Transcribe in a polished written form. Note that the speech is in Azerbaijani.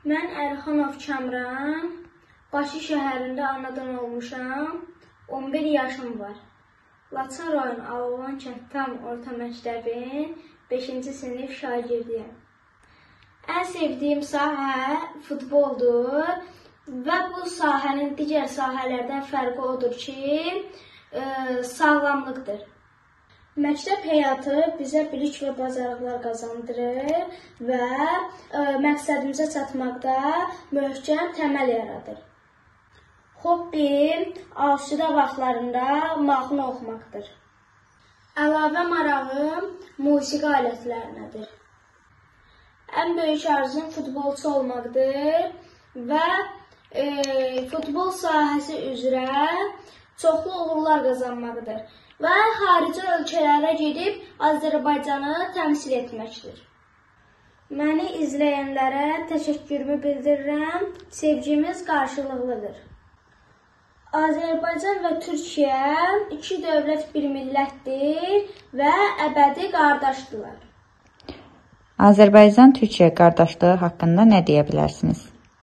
Mən Ərxanov Kamran, Bakı şəhərində anadan olmuşam. 11 yaşım var. Laçın rayon Alılan kənd tam orta məktəbin 5-ci sinif şagirdiyəm. Ən sevdiyim sahə futboldur və bu sahənin digər sahələrdən fərqi odur ki, sağlamlıqdır. Məktəb həyatı bizə bilik və bacarıqlar qazandırır və məqsədimizə çatmaqda möhkəm təməl yaradır. Hobbim asudə vaxtlarında mahnı oxumaqdır. Əlavə marağım musiqi alətlərinədir. Ən böyük arzum futbolçu olmaqdır və futbol sahəsi üzrə çoxlu uğurlar qazanmaqdır və xarici ölkələrə gedib Azərbaycanı təmsil etməkdir. Məni izləyənlərə təşəkkürümü bildirirəm. Sevgimiz qarşılıqlıdır. Azərbaycan və Türkiyə iki dövlət bir millətdir və əbədi qardaşdırlar. Azərbaycan-Türkiyə qardaşlığı haqqında nə deyə bilərsiniz?